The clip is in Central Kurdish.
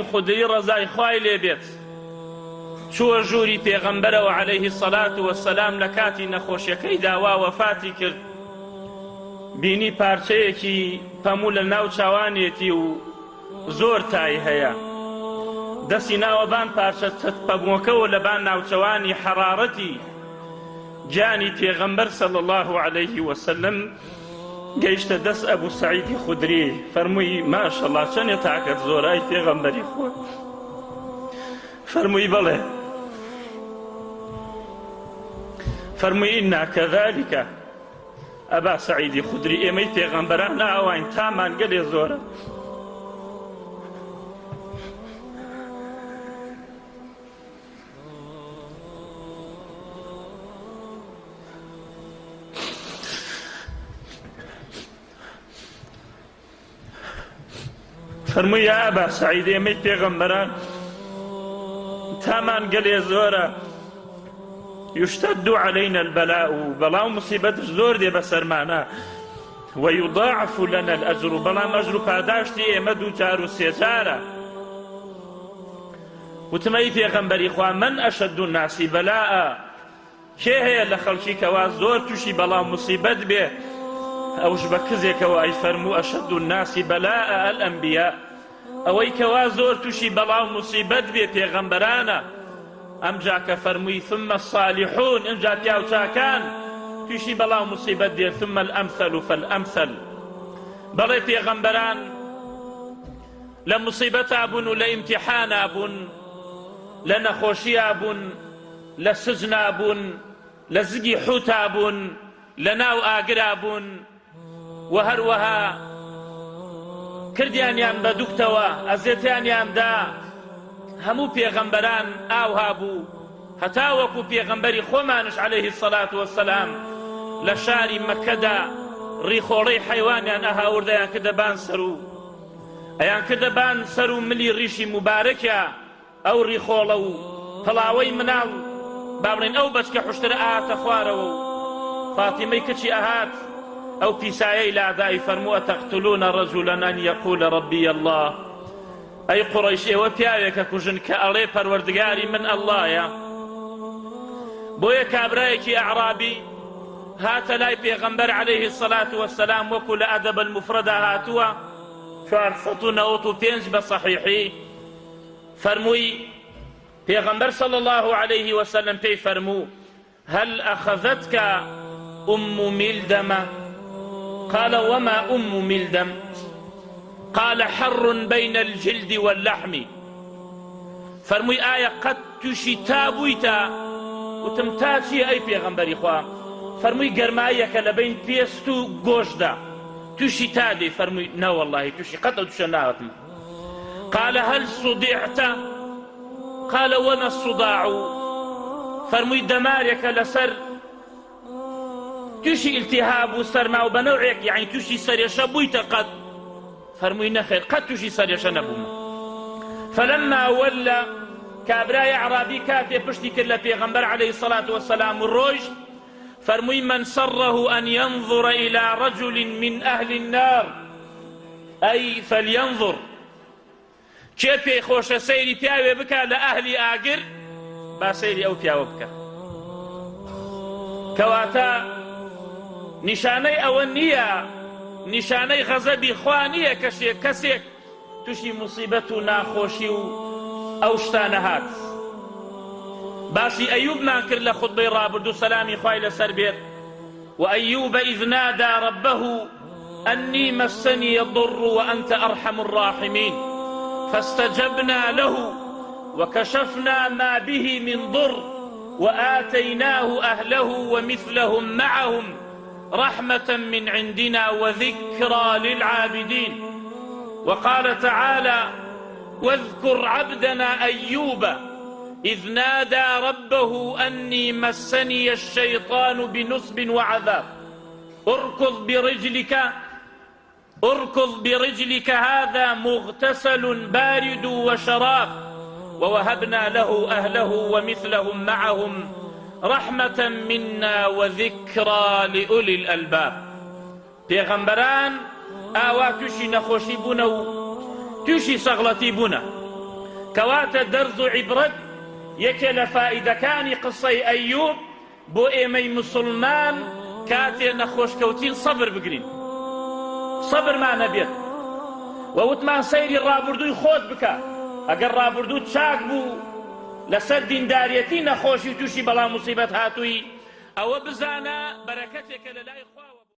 خودری ڕەزای خوای لێ بێت چووە ژووری پێغەمبەرەوە عەلەیه الصلاة والسلام لە کاتی نەخۆشیەکەیدا وا وەفاتی کرد بینی پارچەیەکی پەموو لە ناو چاوانێتی و زۆر تای هەیە دەستی ناوە بان پارچە پەمووەکەوە لەبان ناوچەوانی حەڕاڕەتی گیانی پێغەمبەر صلی الله علیه وسلم گەیشتە دەست ئەبو سەعیدی خودری فەرمووی ماشەڵا چەنێ تاکەت زۆرە ئەی پێغەمبەری خوا فەرمووی بەڵێ فەرمووی ئینا کەذالکە ئەبا سەعیدی خودری ئێمەی پێغەمبەران ئاواین تامان گەلێ زۆرە فەرمووی یا ئەبا سەعید ئێمەی پێغەمبەران تامان گەلێ زۆرە یشتد علينا البلاء بەڵا و مصیبەت زۆر دێ بەسەرمانە ويضاعف لنا الأجر بەڵام ئەجر و پاداشتی ئێمە دوو جار و سێ جارە وتم ئەی پێغەمبەری خوا من اشد الناس بلاء کێ هەیە لە خەڵکی کەوا زۆر تووشی بەڵا و موسیبەت بێ ئەوش بە کزێکەوە ئەی فەرموو اشد الناس بلاء الانبیاء ئەوەی کەوا زۆر تووشی بەڵا و موسیبەت بێ پێغەمبەرانە ئەمجا کە فەرمووی ثم الصالحون ئینجا پیاوچاکان تووشی بەڵا و موسیبەت دێ ثم الامثل فالامثل بەڵێ پێغەمبەران لە موسیبەتا بوون و لە ئیمتیحانا بوون، لە نەخۆشیا بوون، لە سجنا بوون، لە زگی حوتا بوون، لە ناو ئاگرا بوون و هەروەها کردیانیان بە دوکتەوە، ئەزێتیانیان دا، هەموو پێغەمبەران ئاوها بوو، هەتاوەکو پێغەمبەری خۆمانش علیه الصلوة والسلام لە شاری مەککەدا ڕیخۆڵەی حەیوانیان ئەهاورد ئەیان کردە بان سەر و ئەیان کردە بان سەر و ملی ڕیشی موبارەکیا ئەو ڕیخۆڵە و پڵاوەی مناڵ با بڵێین ئەو بەچکە حوشترە ئەهاتە خوارەوە و فاتیمەی کچی ئەهات ئەو پیسایەی لادا ئەی فەرموو ئەتەقتلون رجلا ان یقول ربی اللە ئەی قوڕەیش ئێوە پیاوێک ئەکوژن کە ئەڵێ پەروەردگاری من ئەڵڵایە بۆیە کابرایەکی ئەعرابی هاتە لای پێغەمبەر عەلەیه الصلاة والسلام وەکو لە ئەدەب المفردا هاتووە 495 بە صحیحی فەرمووی پێغەمبەر صلی الله علیه وسلم پێی فەرموو هل اخذتک ام ملدم قال وما ام ملدم قال حر بین الجلد واللحم فەرمووی ئایا قەت تووشی تا بوویتە وتم تا چییە ئەی پێغەمبەری خوا فەرمووی گەرماییەکە لە بین پێست و گۆشتدا تووشی تا دێی فەرمووی نەوەڵڵاهی تووشی قەت ئەو تووشە ناهاتم قال هل صدعت قال وما الصداع فەرمووی دەمارێکە لەسەر تووشی ئیلتیهاب و سەرما و بەنەوعێک یعنی تووشی سەرێشە بوویتە قەت فەرمووی نەخێر قەت تووشی سەرێشە نەبوومە فلما ولى کابرای ئەعرابی کاتێ پشتی کرد لە پێغەمبەر عەلەیهی سەڵات وەسەلام و ڕۆیشت فەرمووی من سره أن ينظر إلى رجل من أهل النار أي فلينظر کێ پێی خۆشە سەیری پیاوێ بکا لە ئەهلی ئاگر با سەیری ئەو پیاوە بکا کەواتە نیشانەی ئەوە نییە نیشانەی غەزەبی خوا نییە کەشێک کەسێک تووشی موسیبەت و ناخۆشی و ئەو شتانە هات باسی ئەیوبمان کرد لە خوتبەی ڕابردوو سەلامی خوای لەسەر بێت وأیوب اذ نادی ربه انی مسنی الضر وانت ارحم الراحمین فاستجبنا له وکشفنا ما به من ضر وآتیناه اهله ومثلهم معهم رحمة من عندنا وذکری للعابدین وقال تعالی واذکر عبدنا ایوب اذ نادی ربه انی مسنی الشیطان بنصب وعذاب ارکض برجلک ارکض برجلک هذا مغتسل بارد وشراب ووهبنا له أهله ومثلهم معهم رحمة منا وذکری لأولی الألباب پێغەمبەران ئاوا تووشی نەخۆشی بوونە و تووشی سەغڵەتی بوونە. کەواتە دەرز و عیبرەت یەکێ لە فائیدەکانی قسەی ئەیوب بۆ ئێمەی موسڵمان کاتێ نەخۆش کەوتین سەبر بگرین سەبرمان هەبێت و وتمان سەیری ڕابردووی خۆت بکە ئەگەر ڕابردوو چاک بوو لەسەر دینداریەتی نەخۆشی و تووشی بەڵا موسیبەت هاتووی ئەوە بزانە بەرەکەتێکە لە لای خواوە.